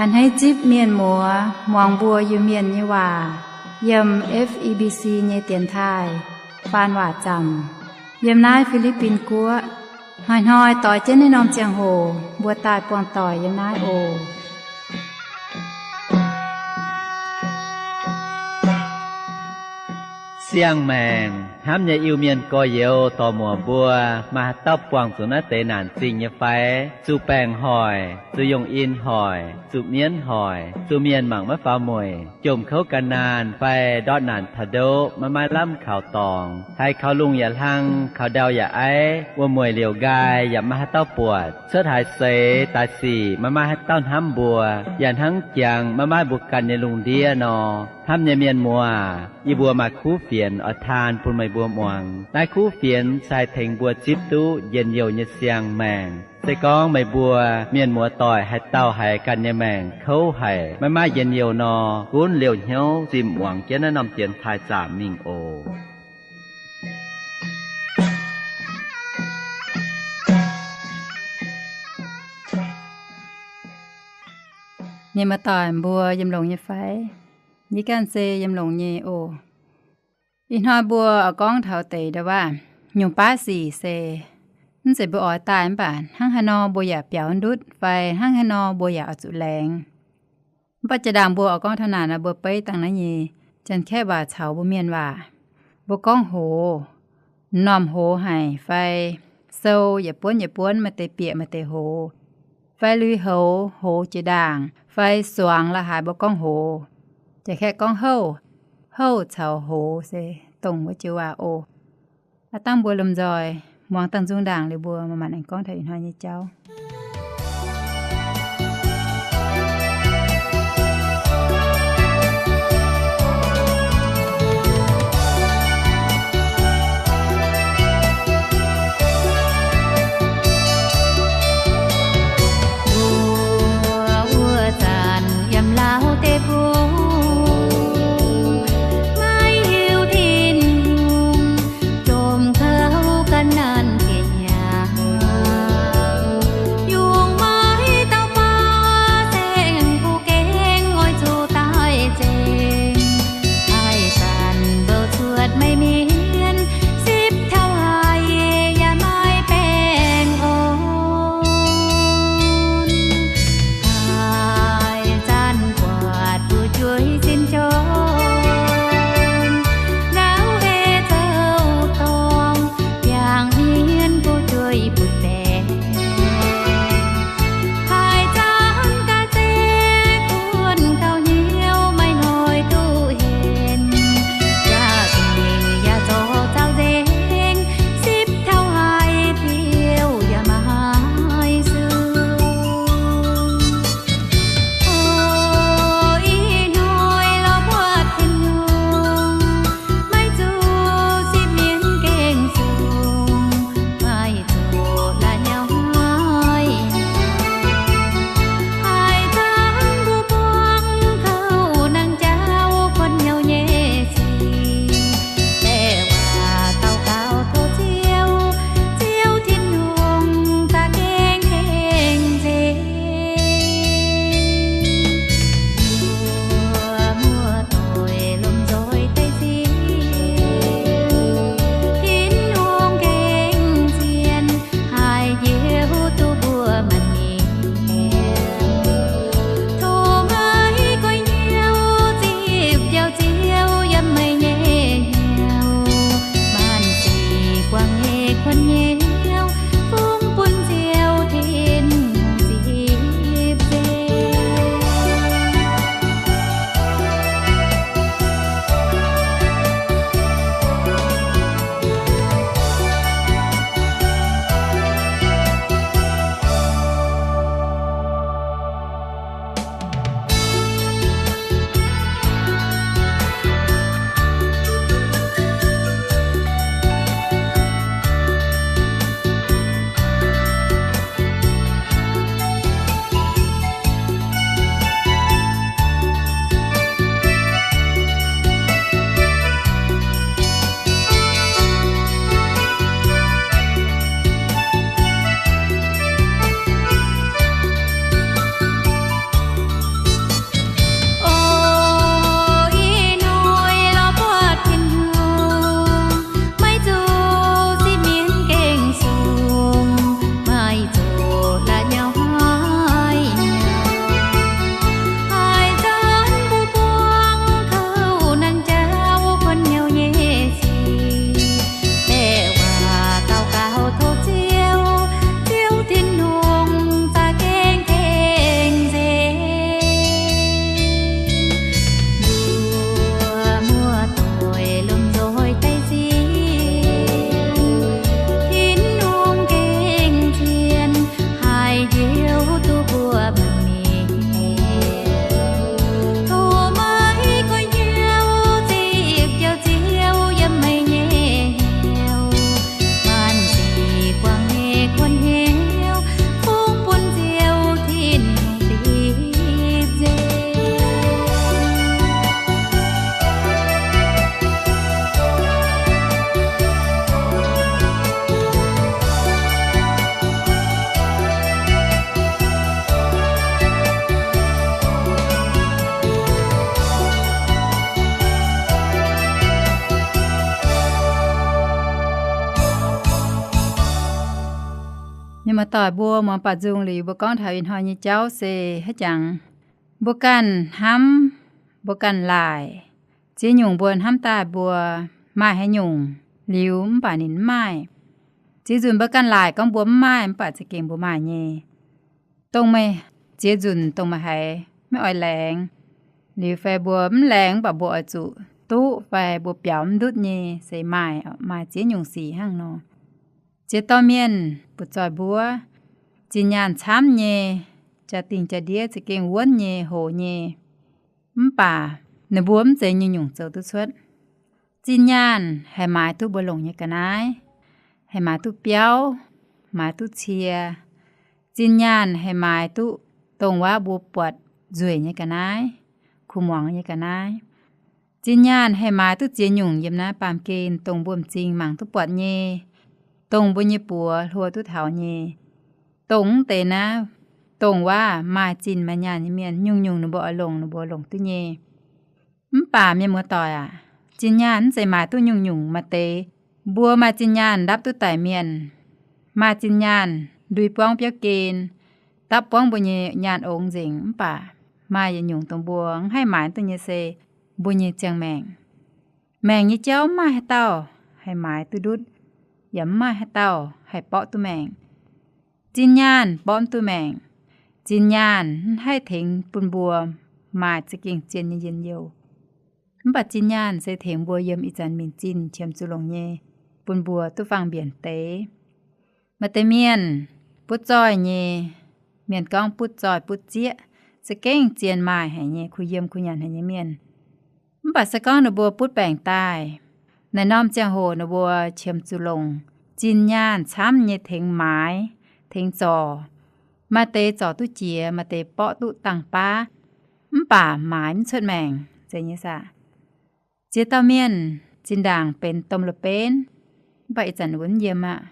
A'hneiv zipv mienh muoz muangx mbuo Iu-Mienh nyei waac yiem F E B C nyei dienx taaih faan waac zaamc yiem naaiv Fi^li^bin Guoqv. Hnoi-hnoi doix jienv naaiv norm ziangh hoc mbuo daaih buangh doic yiem naaiv oc. Siang-maengc hnamv nyei Iu-Mienh gorx-youz dorc-muoc mbuo, maaih haaix dauh buangh zuqc naaiv deix naanc zingh nyei fai? Zuqc baengc hoic, zuqc yongh in hoic, zuqc mienv hoic, zuqc mienh mangc maiv faaux mueic, jomc kouv gan naanh fai ndortv naanc taux ndoqv maiv maaih lamh kaux dorngx, haiz kaux lungh yaac hlang, kaux ndau yaac aiv, wuom-mueic liouc nqaai yaac maiv maaih haaix dauh buatc, cuotv haaix seix daaih sic maiv maaih haaix dauh hnamv mbuo, yaac hnangv jangx maiv maaih mbuo ganh nyei lungh ndiev nor. Hnamv nyei mienh muoz, yie mbuo maaih kuv fienx oix taan bun meih mbuo muangx. Naaiv kuv fienx se haih tengx mbuo zipv duqv njien-youh nyei siang-maengc. Se gorngv meih mbuo mienh muoz-doic haaix dauh haiz ganh nyei maengc kouv haic, maiv maaih njien-youh nor, gunv liouh hnyouv zimh muangx jienv naaiv norm dienx taaih zaamc mingh oc. Mienh muoz-doic mbuo yiem longx nyei fai? Yie ganh se yiem longx nyei oc. Ih hnoi mbuo oix gorngv taux deix ndau-waac nyungc baav sic se, mv zeiz mbuo oix daaih mv baac hnangv haaix nor mbuo yaac biaux ndutv fai hnangv haaix nor mbuo yaac oix zuqc laengz. Mv baac jiex ndaangc mbuo oix gorngv taux naaic nor, mbuo beiv dangh naaiv nyei Janx-Kaeqv waac caux mbuo Mienh waac. Mbuo gorngv hoz, m'normh hoz haic fai sou yietc buonv yietc buonv maaih deix bieqc maaih deix hoz, fai lui-houx, hoz jiex ndaangc fai suangx la'haaix mbuo gorngv hoz. Janx-Kaeqv gorngv houv. Houv caux hoz se dongh wuov joux waac oc. Aav dangh mbuo lomh nzoih muangx dangh nzung ndaangc liuz mbuo manc-manc aengx gorngv taux ih hnoi nyei jauv. Mbuo wuov zanc yiem Laauv deic-bung, maiv hiuv Tin-Hungh jomc kouv gan naanh ziepc hnyangx. Muoz-doic mbuo muangx baaux nzung liuz, mbuo gorngv taux ih hnoi nyei jauv se haaix jangx. Mbuo ganh hnamv, mbuo ganh laaic, ziex nyungc mbuo hnamv daaih mbuo maaih haaix nyungc liuz mv baac ninh mv maaih. Ziex nzunc mbuo ganh laaic gorngv mbuo mv maaih, mv baac za'gengh mbuo maaih nyei. Dongh meih ziex nzunc dongh meih haiz maiv oix laengz, liuz fai mbuo mv laengz mv baac mbuo oix zuqc duqv fai mbuo biaux mv ndutv nyei se maaih, maaih ziex nyungc sic hnangv nor. Ziex dauh mienh butv-zoih mbuo, zinh nyaanh camv nyei, jaa-dingh jaa-ndiev za'gengh wuonv nyei, hoc nyei, mv baac ninh mbuo mv zeiz nyungc-nyungc zoux duqv cuotv. Zinh nyaanh haih maaiz duqv mbuo longc nyei ga'naaiv, haih maaiz duqv biauv, maaiz duqv cie. Zinh nyaanh haih maaiz duqv dongh waac mbuo buatc nzueic nyei ga'naaiv, kuv muangx nyei ga'naaiv. Zinh nyaanh haih maaiz duqv ziex nyungc yiem naaiv baamh gen dongh mbuo m'zing mangc duqv buatc nyei, dongh mbuo nyei buoz hluo duqv taux nyei. Dongh mv deix naaiv, dongh waac maaih zinh maaih nyaanh nyei mienh, nyungc-nyungc ninh mbuo oix longc, ninh mbuo longc duqv nyei. Mv baac mienh muoz-doic aac, zinh nyaanh mv zeiz maaiz duqv nyungc-nyungc. Maaih deix mbuo maaih zinh nyaanh ndapv duqv daic mienh, maaih zinh nyaanh ndui buangv biauv gen, dapv buangv mbuo nyei nyaanh ongx nzengc, mv baac maaih yietc nyungc dongh mbuo mv haih maaiz duqv nyei se mbuo nyei ziangh maengc. Maengc nyei jauv mv maaih haaix dauh haih maaiz duqv ndutv, yaac mv maaih haaix dauh haih borqv duqv maengc. Zinh nyaanh borqv mv duqv maengc. Zinh nyaanh mv haih tengx bun mbuo maaih za'gengh zien nyei njien-youh. Mv baac zinh nyaanh se tengx mbuo yiem ih zanc mingh zinh qiemx zuqc longc nyei, bun mbuo duqv faang-mbienc deix. Maaih deix mienh butv-zoih nyei, mienh gorngv butv-zoih butv-zieqv, za'gengh zien maaih haic nyei, kuh yiem kuh nyanc haic nyei mienh. Mv baac se gorngv ninh mbuo butv baengc daaih, naaiv norm ziangh hoc ninh mbuo qiemx zuqc longc zinh nyaanh camv nyei tengx maaiz, tengx zorc. Maaih deix zorc duqv jiex, maaih deix borqv duqv dangh baav, mv baac maaiz mv cuotv maengc, zeiz nyei saah? Ziex dauh mienh zinh ndaangc benx domh la'benv, mv baac ih zanc wuov yiem aqv,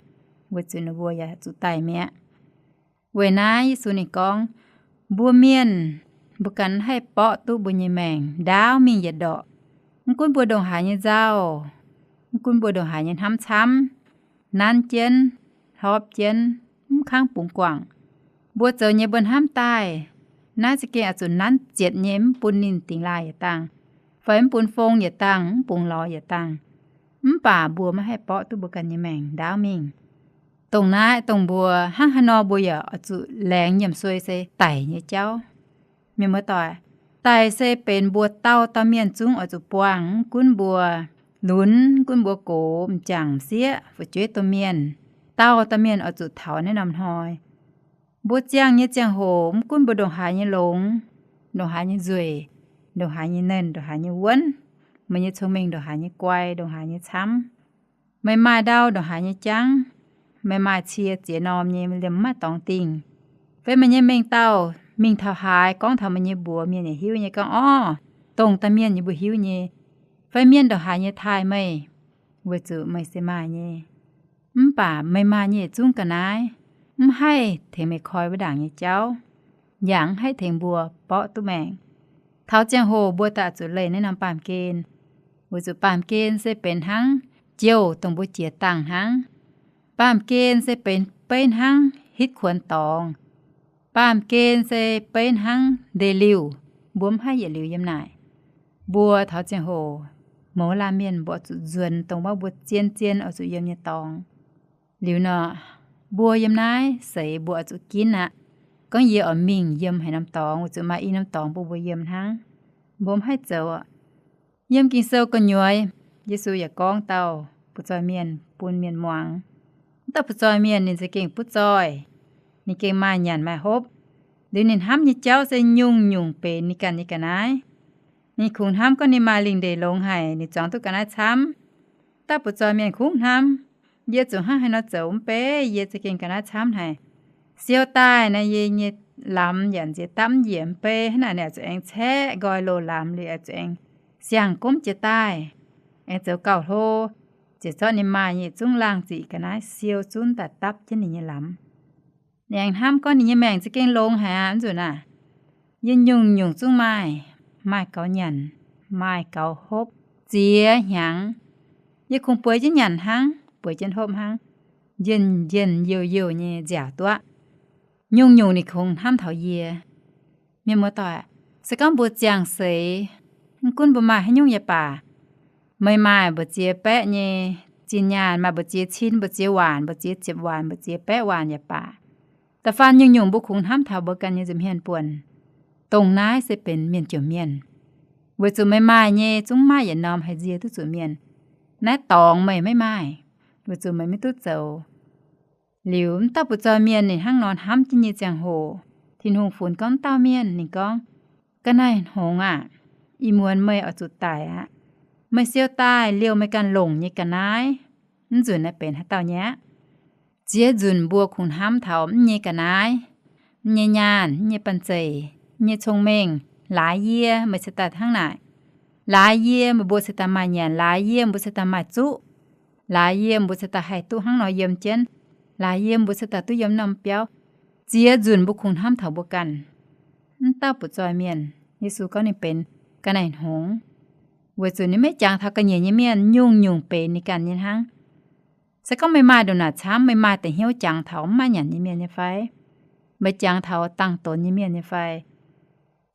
weic zuqc ninh mbuo yaac zuqc daic mi'aqv. Weic naaiv Yesu ninh gorngv, mbuo mienh, mbuo ganh haih borqv duqv mbuo nyei maengc ndaauv mingh yietc ndorqc. Mv gunv mbuo ndongc haaix nyei nzauh, mv gunv mbuo ndongc haaix nyei hnamv camv, nanv jienv, hlorpv jienv, mv kangv bungx guangc. Mbuo zoux nyei mbuo hnamv daaih, naaiv za'gengh oix zuqc nanv zietc nyei, mv bun ninh dingx laaih yietc dangh, fai mv bun fong yietc dangh, mv bungx lorz yietc dangh. Mv baac mbuo maiv haih borqv duqv mbuo ganh nyei maengc ndaauv mingh. Dongh naaiv dongh mbuo hnangv haaix nor mbuo yaac oix zuqc laengz nyiemc suei se daic nyei jauv. Mienh muoz-doic, daic se benx mbuo dauh dauh mienh zungv oix zuqc buangh, mv gunv mbuo lunx, mv gunv mbuo gox, m'jangc m'sieqv, fu'jueiv domh mienh, dauh dauh mienh oix zuqc taux naaiv norm hnoi. Mbuo ziangh nyei ziangh hoc mv gunv mbuo ndongc haaix nyei longx, ndongc haaix nyei nzueic, ndongc haaix nyei nernh, ndongc haaix nyei wuonv, meih nyei cong-mengh ndongc haaix nyei guai, ndongc haaix nyei camv, meih maaih ndau ndongc haaix nyei jangv, meih maaih cie ziex norm nyei liemh maiv maaih dorngx dingh, fai meih nyei mengh dauh mingh taux haaix, gorngv taux meih nyei mbuox mienh yaac hiuv nyei gorngv, orv, dongh daaih mienh yie mbuo hiuv nyei, fai mienh ndongc haaix nyei taaih meih, weic zuqc meih se maaih nyei. Mv baac meih maaih nyei yietc zungv ga'naaiv mv haih tengx meih koi wuov ndaangc nyei jauv, yaac mv haih tengx mbuo borqv duqv maengc. Taux ziangh hoc mbuo daaih zuqc leih naaiv norm baamh gen, weic zuqc baamh gen se benx hnangv jouh dongh mbuo jiex dangh hnangv. Baamh gen se benx beiv hnangv hitv kuonx dorngx. Baamh gen se beiv hnangv ndeic-liuh, mbuo mv haih yietc liuz yiem naaic. Mbuo taux ziangh hoc, mouz laanh mienh mbuo zuqc nzuonx dongh wuov mbuo zien-zien oix zuqc yiem nyei dorngx. Liuz nor, mbuo yiem naaiv seix mbuo oix zuqc ginv aqv. Gorngv yie oix mingh yiem haaix norm dorngx, weic zuqc maaih i norm dorngx bun mbuo yiem hnangv. Mbuo mv haih zoux aqv. Yiem Ging-Sou gu'nyuoz, Yesu yaac gorngv dauh butv-zoih mienh bun mienh muangx. Wuov dauh butv-zoih mienh ninh za'gengh butv-zoih, ninh gengh maaih nyanc maaih hopv. Liuz ninh hnamv nyei jauv se nyungc-nyungc benx ninh ganh nyei ga'naaiv. Ninh kungx hnamv gorngv ninh maaih lingh ndeic longx haic, ninh zuangx duqv ga'naaiv camv. Dauh butv-zoih mienh kungx hnamv, yie zuqc hnangv haaix nor zoux mv bei yie za'gengh ga'naaiv camv haic. Siou daaih naaiv yie nyei lamz yaac nziex dapv njiec mv bei, hnangv naaic ninh oix zuqc aengx caeqv nqoi loz-lamz liuz oix zuqc aengx siang-gomv jiez daaih, aengx zoux gauh hlo, ziouc zorqv ninh maaih nyei zungv laangh ziqc ga'naaiv siou zunv daaih dapv jienv ninh nyei lamz. Ninh aengx hnamv gorngv ninh nyei maengc za'gengh longx haic aqv, mv nzunc naaic, yie nyungc-nyungc zungv maaih, maaih gaux nyanc, maaih gaux hopv, ziex hnyangx, yie kungx bueix jienv nyanc hnangv, bueix jienv hopv hnangv. njien-njien youh-youh nyei nziaauc duqv. Nyungc-nyungc ninh kungx hnamv taux yie. Mienh muoz-doic, se gorngv mbuo ziangh seix, mv gunv mbuo maaih haaix nyungc yaac baac, meih maaih mbu'ziex baeqv nyei zinh nyaanh, maaih mbu'ziex cin, mbu'ziex waanc, mbu'ziex ziepc waanc, mbu'ziex baeqv waanc yaac baac, da'faanh nyungc-nyungc mbuo kungx hnamv taux mbuo ganh nyei nza'hmien buonc, dongh naaiv se benx mienh jomc mienh. Weic zuqc meih maaih nyei zungv maaih yietc norm haih nzie duqv zuqc mienh. Naaiv dorngx meih maiv maaih, weic zuqc meih maiv duqv zoux. Liuz mv dauh butv-zoih mienh ninh hnangv nor hnamv jienv nyei ziangh hoc, Tin-Hungh funx gorngv dauh mienh, ninh gorngv, Ga'naaiv-hngongx aah! Ih muonz meih oix zuqc daic aqv. Meih siou daaih liouh meih ganh longc nyei ga'naaiv, mv nzunc naaiv benx haaix dauh nyei aqv. Ziex nzunc mbuo kungx hnamv taux mv nyei ga'naaiv, mv nyei nyaanh, mv nyei banh zeic, mv nyei cong-mengh, laaix yie meih ceix daaih hnangv naaic. Laaix yie meih mbuo ceix daaih maaih nyanc, laaix yie mbuo ceix daaih maaih zuqv, laaix yie mbuo ceix daaih haih duqv hnangv nor yiem jienv, laaix yie mbuo ceix daaih duqv yiem norm biauv. Ziex nzunc mbuo kungx hnamv taux mbuo ganh. Mv dauh butv-zoih mienh, Yesu gorngv ninh benx ga'naaiv-hngongx, weic zuqc ninh maiv jangx taux ga'nyiec nyei mienh, nyungc-nyungc benx ninh ganh nyei hnangv. Se gorngv meih maaih ndongc naaic camv, meih maaih deix hnyouv jangx taux mv maaih nyanc nyei mienh nyei fai? Meih jangx taux dangh donx nyei mienh nyei fai?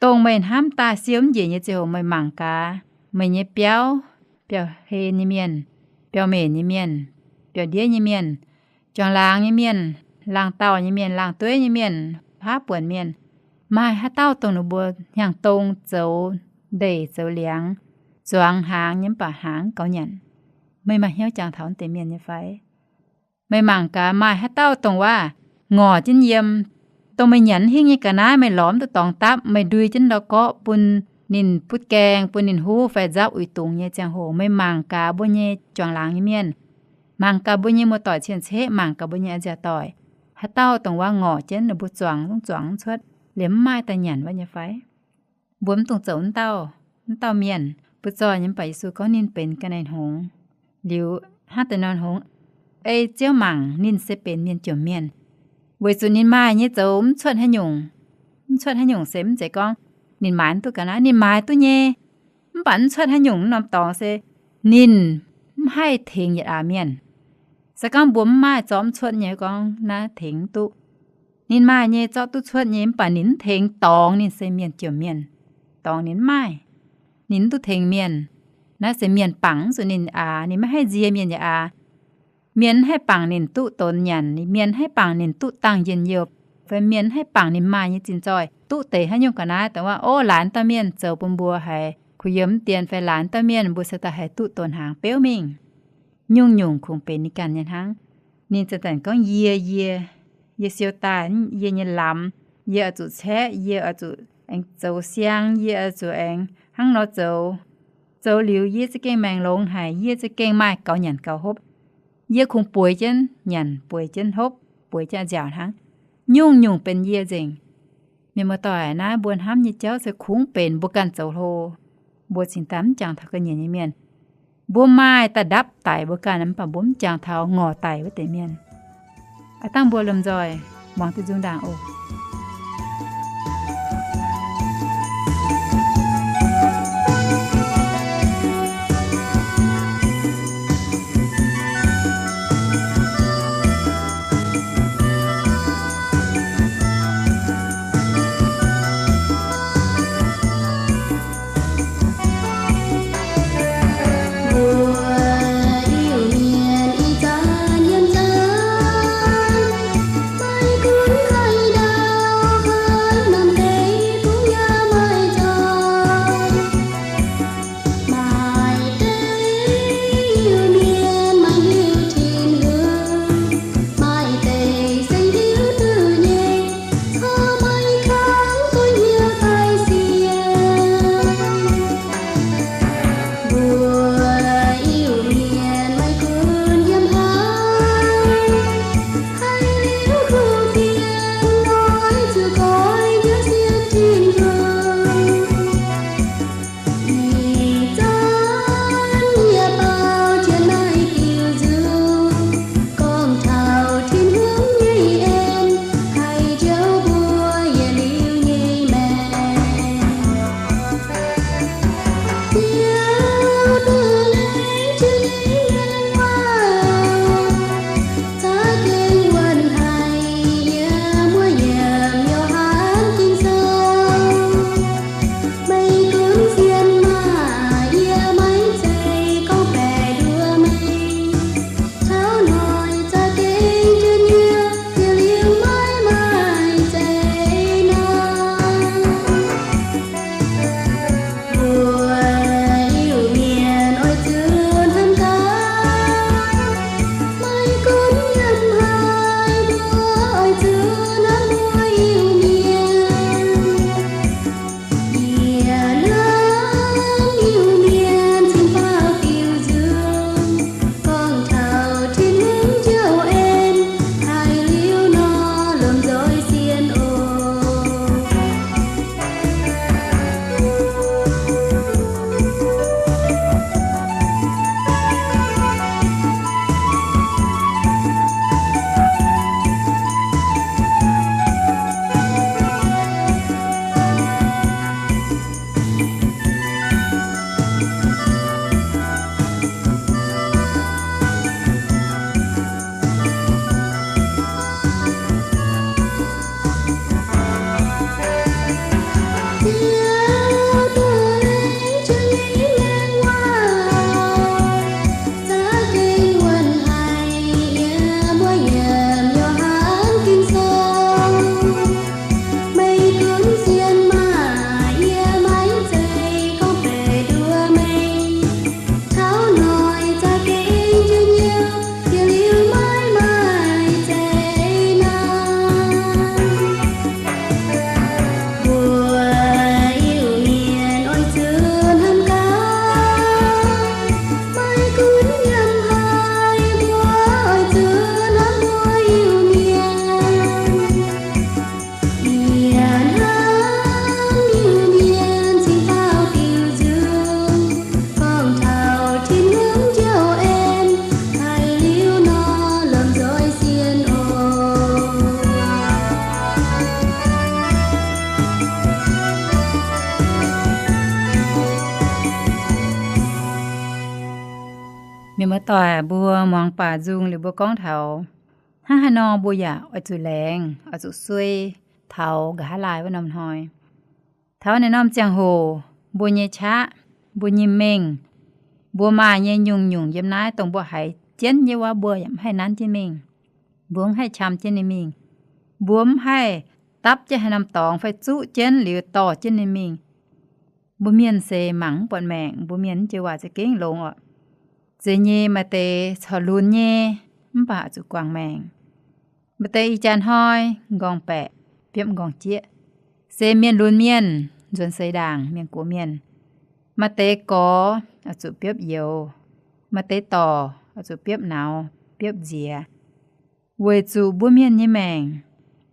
Dongh meih hnamv daaih siou mv njiec nyei ziangh hoc meih mangc gaax meih nyei biauv, biauv-hlen nyei mienh, biauv-menc nyei mienh, biauv-ndiev nyei mienh, juangc laangz nyei mienh, laangz dauh nyei mienh, laangz dueiv nyei mienh, paav buonc mienh, maaih haaix dauh dongh ninh mbuo hnyangx-dong zoux ndeic zoux liangx, zuangx hnaangx nyei mv baac hnaangx gaux nyanc? Meih maaih hnyouv jangx taux deix mienh nyei fai? Meih mangc gaax maaih haaix dauh dongh waac ngorc jienv yiem, dongh meih nyanc hingv nyei ga'naaiv meih lorz mv duqv dorngx dapv, meih ndui jienv ndau-gorqv bun ninh butv gaeng, bun ninh huv fai nzapv uix dungz nyei ziangh hoc, meih mangc gaax mbuo nyei juangc laangz nyei mienh, mangc gaax mbuo nyei muoz-doic cien-ceqv, mangc gaax mbuo nyei a'nziaauc doic, haaix dauh dongh waac ngorc jienv ninh mbuo zuangx zungv zuangx mv cuotv, liemh mv maaih daaih nyanc wuov nyei fai? Mbuo mv dungx zoux mv dauh, mv dauh mienh. Butv-zoih nyei mv baac Yesu gorngv ninh benx ga'naaiv-hngongx. Liuz hnangv deix nor hngongx, ei Ziouv mangc ninh se benx mienh jomc mienh, weic zuqc ninh maaih nyei zoux mv cuotv haaix nyungc, mv cuotv haaix nyungc se mv zeiz gorngv ninh maaiz mv duqv ga'naaiv, ninh maaiz duqv nyei. Mv baac mv cuotv haaix nyungc norm dorngx se ninh mv haih tengx yietc aax mienh. Se gorngv mbuo mv maaih zorqv mv cuotv nyei gorngv naaiv tengx mv duqv. Ninh maaih nyei zorqv duqv cuotv nyei, mv baac ninh mv tengx dorngx ninh se mienh jomc mienh. Dorngx ninh mv maaih, ninh mv duqv tengx mienh. Naaiv se mienh bangc mv zuqc ninh aax, ninh maiv haih nzie mienh yaac aax. Mienh mv haih bangc ninh duqv donx nyanc, mienh mv haih bangc ninh duqv dangh njien-youh, fai mienh mv haih bangc ninh maaih nyei zinh zoih duqv deix haaix nyungc ga'naaiv, dongh waac, o, laanh dauh mienh zoux bun mbuo haiz kuh yiem mv dien, fai laanh dauh mienh mbuo se daaih haih duqv donx hnaangx beuv mingh. Nyungc-nyungc kungx benx ninh ganh nyei hnangv. Ninh zanc-zanc gorngv, Yie, yie, yie siou daaih, yie nyei lamz, yie oix zuqc caeqv, yie oix zuqc aengx zoux siang, yie oix zuqc aengx hnangv nor zoux. Zoux liuz yie za'gengh maengc longx haic, yie za'gengh maaih gaux nyanc gaux hopv. Yie kungx bueix jienv nyanc, bueix jienv hopv, bueix jienv a'nziaauc hnangv. Nyungc-nyungc benx yie nzengc. Mienh muoz-doic, naaiv mbuo hnamv nyei jauv se kungx benx mbuo ganh zoux hlo. Mbuo cingx daaih mv jangx taux ga'nyiec nyei mienh. Mbuo maaih daaih ndapv daic mbuo ganh, mv baac mbuo mv jangx taux ngorc daic wuov deix mienh. Aav dangh mbuo lomh nzoih muangx duqv nzung ndaangc oc. Mienh muoz-doic, mbuo muangx baac nzung liuz mbuo gorngv taux hnangv haaix nor mbuo yaac oix zuqc laengz, oix zuqc suei taux nqa'haav laai wuov norm hnoi. Taux naaiv norm ziangh hoc mbuo nyei qaqv, mbuo nyei mengh, mbuo maaih nyei nyungc-nyungc yiem naaiv dongh mbuo haiz jienv nyei wuov mbuo yaac mv haih nanv jienv mingh. Mbuo mv haih qam jienv ninh mingh. Mbuo mv haih dapv jienv haaix norm dorngx fai zuqv jienv liuz dorh jienv ninh mingh. Mbuo mienh se mangc mv buatc maengc, mbuo mienh mv joux waac za'gengh longx oc. Zeiz nyei maaih deix corc lunx nyei, mv baac zuqc guangc maengc. Maaih deix ih jaax hnoi nqorngv-baeqc biopv nqorngv-jieqv, se mienh lunx mienh, nzuonx seix ndaangc mienh gox mienh. Maaih deix gorx oix zuqc biopv youz, maaih deix dorc oix zuqc biopv nauz, biopv nziex. Weic zuqc mbuo mienh nyei maengc,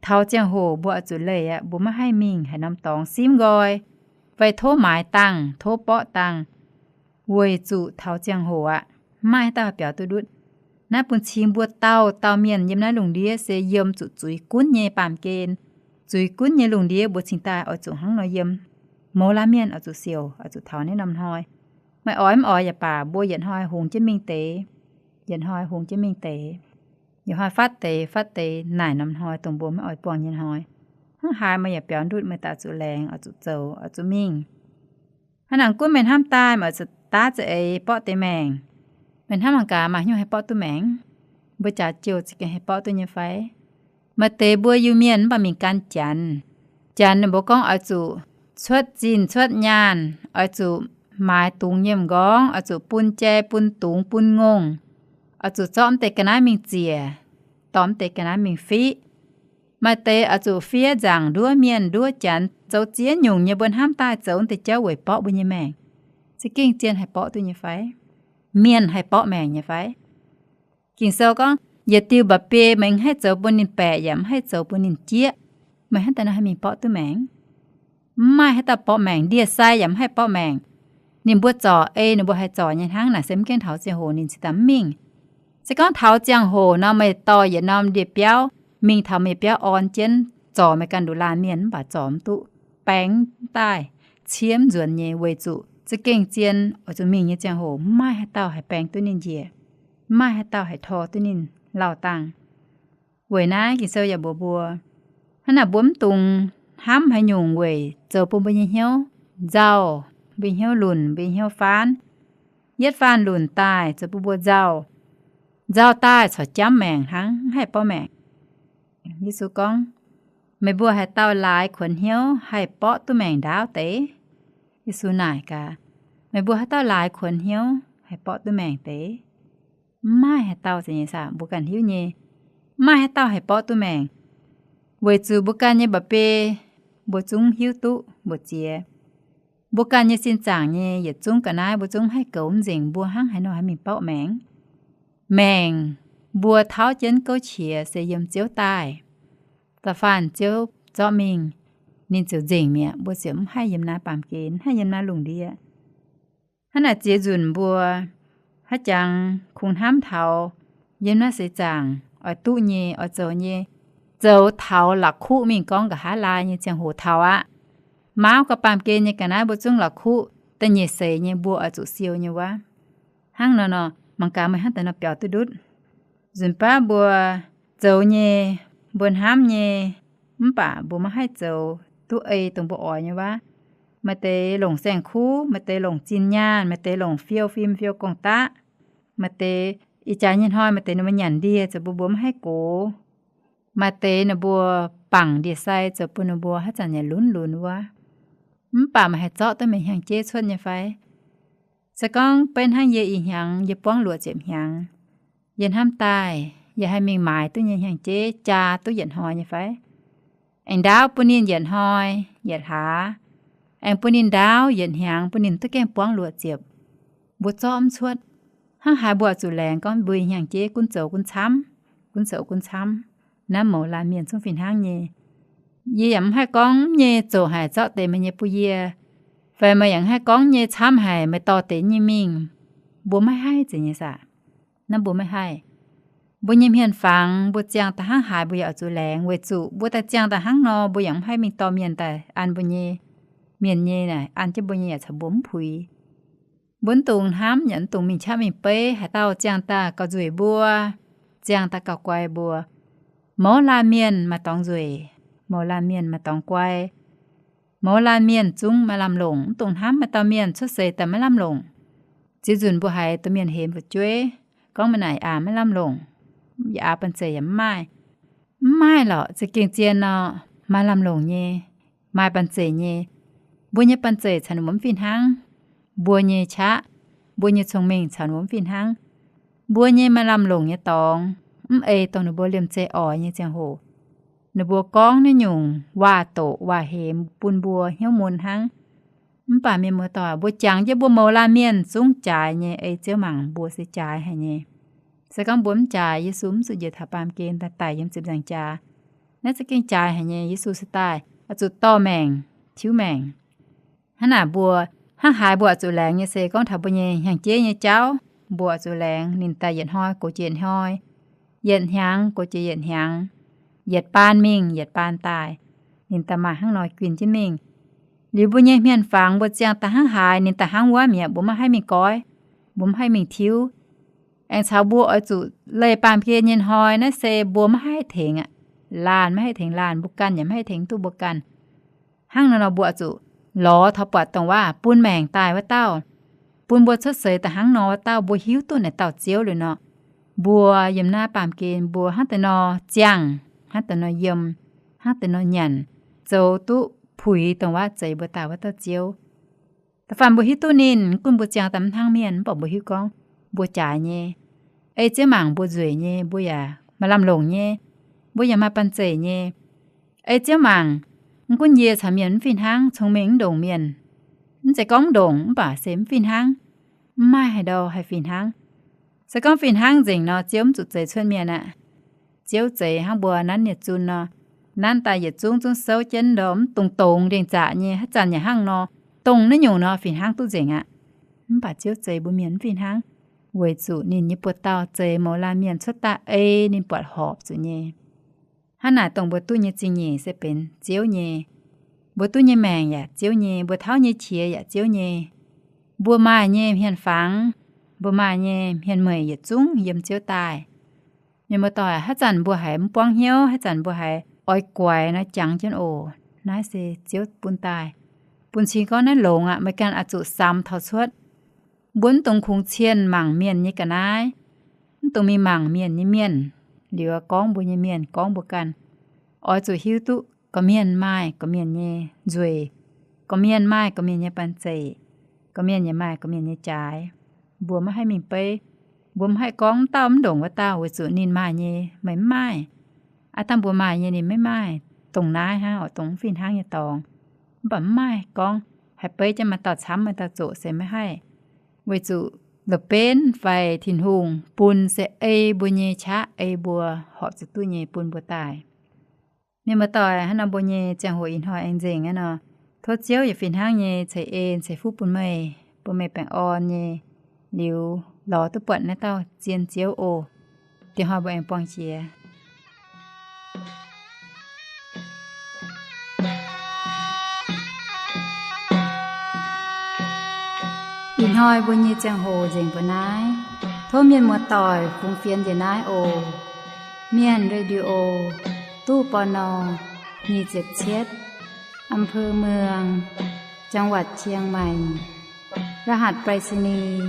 taux ziangh hoc mbuo oix zuqc leih aqv, mbuo maiv haih mingh haaix norm dorngx simv nqoi, fai tov maaiz dangh, tov borqv dangh, weic zuqc taux ziangh hoc aqv, maiv maaih haaix dauh haih biaux duqv ndutv. Naaiv bun cing mbuo dauh dauh mienh yiem naaiv lungh ndiev se yiem zuqc zuiz gunv nyei baamh gen. Zuiz gunv nyei lungh ndiev mbuo cingx daaih oix zuqc hnangv nor yiem. Mouz laanh mienh oix zuqc siouc, oix zuqc taux naaiv norm hnoi. Meih oix mv oix yaac baac, mbuo yietc hnoi hungx jienv mingh deix, yietc hnoi hungx jienv mingh deix, yietc hnoi fatv deix, fatv deix naaic norm hnoi dongh mbuo maiv oix buangh nyei hnoi. Hnangv haaix meih yaac biaux ndutv, meih daaih zuqc laengz, oix zuqc zoux, oix zuqc mingh. Hnangv naaic gunv meih hnamv daaih meih oix zuqc daav za'eix borqv deix maengc. Meih hnamv mangc gaax, maaih hnyouv haih borqv duqv maengc? Mbuo jaax jouh za'gengh haih borqv duqv nyei fai? Maaih deix mbuo Iu-Mienh mv baac mingh gan Janx. Janx ninh mbuo gorngv oix zuqc cuotv zinh cuotv nyaanh, oix zuqc maaiz dungz nyei m'nqorngv, oix zuqc bun jai, bun dungz, bun ngongh, oix zuqc zorqv mv deix ga'naaiv mingh ziec, dorh mv deix ga'naaiv mingh fiqv. Maaih deix oix zuqc fiev nzaangc nduov mienh nduov Janx, zoux ziex nyungc nyei. Mbuo hnamv daaih zoux deix jauv weic borqv mbuo nyei maengc. Za'gengh zien haih borqv duqv nyei fai? Mienh haih borqv maengc nyei fai? Ging-Sou gorngv, yietc diuh mba'biei meih mv haih zoux bun ninh baeqc yaac mv haih zoux bun ninh jieqv. Meih hnangv daaih nor haih mingh borqv duqv maengc? Mv maaih haaix dauh borqv maengc. Ndie-sai yaac mv haih borqv maengc. Ninh mbuo zorc ei ninh mbuo haih zorc nyei hnangv. Naaic se mv gaengh taux ziangh hoc ninh cingx daaih mv mingh. Se gorngv taux ziangh hoc nor, meih dorh yietc norm ndie-biauv mingh taux meih biauv orn jienv, zorc meih ganh nduqc laanh mienh mv baac zorc mv duqv, baeng mv daaih, ciev mv nzuonx nyei. Weic zuqc za'gengh zien oix zuqc mingh nyei ziangh hoc mv maaih haaix dauh haih baeng duqv ninh njiec, mv maaih haaix dauh haih tor duqv ninh lauh dangh. Weic naaiv Ging-Sou yaac mbuox mbuo, hnangv naaic mbuo mv dungx hnamv haaix nyungc weic zoux bun mbuo nyei hnyouv nzauh, mbuo nyei hnyouv lunc, mbuo nyei hnyouv faanv. Yietv faanh lunc daaih zoux bun mbuo nzauh. Nzauh daaih corc jamv maengc hnangv, mv haih borqv maengc. Yesu gorngv, meih mbuo haaix dauh laaix kuonx hnyouv haih borqv duqv maengc ndaauv deix? Yesu naaic gaax, meih mbuo haaix dauh laaix kuonx hnyouv haih borqv duqv maengc deix? Mv maaih haaix dauh, zeiz nyei saah? Mbuo ganh hiuv nyei, mv maaih haaix dauh haih borqv duqv maengc. Weic zuqc mbuo ganh nyei mba'biei mbuo zungv hiuv duqv mbu'ziex. Mbuo ganh nyei sin zaangc nyei yietc zungv ga'naaiv mbuo zungv mv haih goux mv nzengc mbuo hnangv haaix nor haih mingh borqv maengc. Maengc mbuo tauv jienv gouv qiex se yiem Ziouv daaih. Da'faanh Ziouv zorqv mingh, ninh ziouc nzengc mi'aqv. Mbuo ziouc mv haih yiem naaiv baamh gen, mv haih yiem naaiv lungh ndiev. Hnangv naaic ziex nzunc mbuo haaix jangx kungx hnamv taux yiem naaiv seix zaangc oix duqv nyei, oix zoux nyei, zoux taux la'kuqv mingh gorngv nqa'haav laai nyei ziangh hoc taux aqv. Mauv gauh baamh gen nyei ga'naaiv mbuo zungv la'kuqv, da'nyeic seix nyei mbuo oix zuqc siou nyei wuov. Hnangv nor nor, mangc gaax meih hnangv daaih nor biaux duqv ndutv. Nzunc baav mbuo zoux nyei, mbuo hnamv nyei, mv baac mbuo maiv haih zoux duqv ei dongh mbuo oix nyei wuov. Maaih deix longc saeng-kuv, maaih deix longc zinh nyaanh, maaih deix longc fiou fim fiou gong-daqv, maaih deix ih jaax nyei hnoi maaih deix ninh mbuo nyanc ndie zoux bun mbuo maiv haih gox, maaih deix ninh mbuo bangc ndie-sai zoux bun ninh mbuo haaix zanc yaac lunx lunx wuov. Mv baac meih haih zorqv duqv meih hnyangx-jeiv cuotv nyei fai? Se gorngv beiv hnangv yie ih hnyangx yie buangv luoqc ziepc hnyangx, yie hnamv daaih yie haih mingh maaiz duqv nyei hnyangx-jeiv jaa duqv yietc hnoi nyei fai? Aengx ndaauv bun ninh yietc hnoi, yietc hlaax, aengx bun ninh ndaauv yietc hnyangx, bun ninh duqv gaengh buangv luoqc ziepc, mbuo zorqv mv cuotv. Hnangv haaix mbuo zuqc laengz gorngv mbuo hnyangx-jeiv gunv zoux gunv camv, gunv zoux gunv camv. Naaiv mouz laanh mienh zungv fih hnangv nyei. Yie yaac mv haih gorngv mv nyei zoqc haic zorqv deix meih nyei bun yie, fai meih yaac mv haih gorngv nyei camv haic meih dorh deix nyei mingh. Mbuo maiv haih zeiz nyei saah? Naaiv mbuo maiv haih. Mbuo nyei hmien fangx mbuo ziangh da'hnangv haaix mbuo yaac oix zuqc laengz, weic zuqc mbuo daaih ziangh da'hnangv nor mbuo yaac mv haih mingh dorh mienh daaih an mbuo nyei. Mienh nyei naaic an jienv mbuo nyei yaac caux mbuo mv puix. Mbuo mv dungx hnamv yaac mv dungx mingh qaqv mingh beiv haaix dauh ziangh daaih gauh nzueic mbuo, ziangh daaih gauh guai mbuo. Mouz laanh mienh maaih dorngx nzueic, mouz laanh mienh maaih dorngx guai. Mouz laanh mienh zungv maaih lamh longc. Mv dungx hnamv maaih dauh mienh cuotv seix daaih maiv lamh longc. Ziex nzunc mbuo haiz domh mienh hemx fu'jueiv, gorngv meih naaic aac maiv lamh longc, yaac aax banh zeic yaac mv maaih. Mv maaih lorqc, za'gengh zien nor, maaih lamh longc nyei, maaih banh zeic nyei. Mbuo nyei banh zeic caux ninh mbuo mv fih hnangv. Mbuo nyei qaqv, mbuo nyei cong-mengh caux ninh mbuo mv fih hnangv. Mbuo nyei maaih lamh longc nyei dorngx, mv ei dongh ninh mbuo liemh zeih oix nyei ziangh hoc. Ninh mbuo gorngv naaiv nyungc waac-doqc waac-hemx bun mbuo hnyouv mun hnangv. Mv baac mienh muoz-doic, mbuo jangx jienv mbuo mouz laanh mienh zungv jaaix nyei, ei Ziouv mangc mbuo se jaaix haic nyei. Se gorngv mbuo mv jaaix, Yesu mv zuqc njiec taux baamh gen daaih daic yiem ziepc nzaangc jaax. Naaiv za'gengh jaaix haic nyei. Yesu se daaih oix zuqc dorh maengc, tiuv maengc. Hnangv naaic mbuo hnangv haaix mbuo oix zuqc laengz nyei se gorngv taux mbuo nyei hnyangx-jeiv nyei jauv, mbuo oix zuqc laengz ninh daaih yietc hnoi goux jiex yietc hnoi, yietc hnyangx goux jiex yietc hnyangx, yietc baan mingh yietc baan daaih, ninh daaih maaih hnangv nor guinh jienv mingh. Liuz mbuo nyei hmien fangx mbuo ziangh daaih hnangv haaix ninh daaih hnangv wuov mi'aqv, mbuo maiv haih mingh goiv, mbuo maiv haih mingh tiuv. Aengx caux mbuo oix zuqc leih baamh gen nyei hnoi naaiv se mbuo maiv haih tengx aqv. Laanh maiv haih tengx laanh, mbuo ganh yaac maiv haih tengx duqv mbuo ganh. Hnangv naaiv nor mbuo oix zuqc lorz taux buatc dongh waac bun maengc daaih wuov dauh, bun mbuo cuotv seix daaih hnangv nor wuov dauh, mbuo hiuv duqv naaic dauh Ziouv liuz nor, mbuo yiem naaiv baamh gen mbuo hnangv deix nor ziangh, hnangv deix nor yiem, hnangv deix nor nyanc, zoux duqv puix dongh waac zeix mbuo daaih wuov dauh Ziouv. Da'faanh mbuo hiuv duqv ninh, gunv mbuo ziangh daaih mv hnangv mienh, mv baac mbuo hiuv gorngv mbuo jaaix nyei. Ei Ziouv mangc mbuo nzueic nyei, mbuo yaac maaih lamh longc nyei, mbuo yaac maaih banh zeic nyei. Ei Ziouv mangc, mv gunv yie caux mienh mv fih hnangv, cong-mengh mv ndongc mienh, mv zeiz gorngv mv ndongc mv baac se mv fih hnangv. Mv maaih haaix ndau haih fih hnangv. Se gorngv fih hnangv nzengc nor, Ziouv mv zuqc zeix cuotv mienh aqv. Ziouv zeix hnangv mbuo nanv yietc zunc nor, nanv daaih yietc zungv zungv souv jienv ndorm mv dungx dongz ndengh zaqc nyei, haaix zanc yaac hnangv nor, dongh naaiv nyungc nor fih hnangv duqv nzengc aqv. Mv baac Ziouv zeix mbuo mienh mv fih hnangv, weic zuqc ninh nyei buoz-dauh zeix mouz laanh mienh cuotv daaih ei ninh buatc horpc zuqc nyei. Hnangv naaic dongh mbuo duqv nyei zingh nyeic se benx Ziouv nyei. Mbuo duqv nyei maengc yaac Ziouv nyei, mbuo tauv nyei qiex yaac Ziouv nyei. Mbuo maaih nyei hmien fangx, mbuo maaih nyei hmien mueic yietc zungv yiem Ziouv daaih. Mienh muoz-doic, haaix zanc mbuo haiz mv buangv hnyouv, haaix zanc mbuo haiz oix guaix nor, jangx jienv oc. Naaiv se Ziouv bun daaih, bun cing gorngv naaiv longx aqv, meih ganh oix zuqc samx taux cuotv. Mbuo mv dungx kungx cienh mangc mienh nyei ga'naaiv, mv dungx mingh mangc mienh nyei mienh, liuz gorngv mbuo nyei mienh, gorngv mbuo ganh. Oix zuqc hiuv duqv gorqv-mienh maaih gorqv-mienh nyei nzueic, gorqv-mienh maaih gorqv-mienh nyei banh zeic, gorqv-mienh yaac maaih gorqv-mienh nyei jaaix. Mbuo maiv haih mingh beiv. Mbuo maiv haih gorngv wuov dauh mv ndongc wuov dauh weic zuqc ninh maaih nyei meih mv maaih. Aav dangh mbuo maaih nyei ninh maiv maaih, dongh naaiv hnangv oc, dongh mv fih hnangv nyei dorngx. Mv baac mv maaih gorngv haih beiv jienv maaih dauh camv maaih dauh zoqc se maiv haih. Weic zuqc la'benv fai Tin-Hungh bun se ei mbuo nyei qaqv, ei mbuo horpc zuqc duqv nyei bun mbuo daaih. Mienh muoz-doic, hnangv nor mbuo nyei ziangh hoc ih hnoi aengx nzengc aqv nor, tov Ziouv yietc fih hnangv nyei ceix en ceix fuqv bun meih, bun meih baengh orn nyei liuz lorz duqv buatc naaiv dauh zien Ziouv oc. Diex hnoi mbuo aengx buangh jiex. Ih hnoi mbuo nyei ziangh hoc nzengc mbuo naaiv. Tov mienh muoz-doic fungx fienx njiec naaiv oc. Mienh Radio, ตู้ ปณ. nyic ziepc cietv, อำเภอเมือง จังหวัดเชียงใหม่ รหัสไปรษณีย์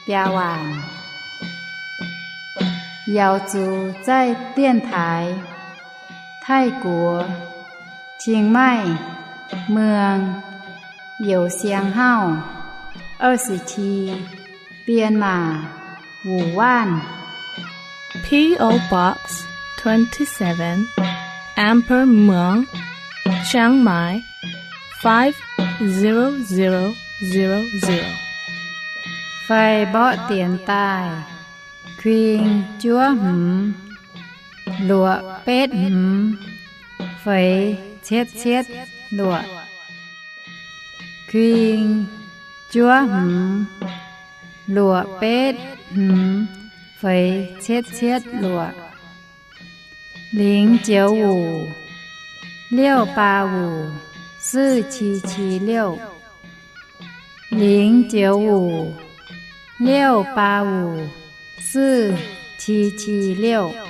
biaa waanc. 瑶族在电台 Taiv-Guoqv เชียงใหม่ เมือง Youh Siang Hauv 二十七 Bienh Maac Wuc Waanv. P O Box twenty-seven, Amber Muang, Chiang Mai, five zero zero zero zero. Fai mborqv dienx daaih, kuing juov hmz, luoqc betv hmz, feix cietv cietv luoqc. Kuing juov hmz, luoqc betv hmz, feix cietv cietv luoqc. 零九五 六八五 四七七六. 零九五 Liouh baac wuc, zuqv qi qi liouh.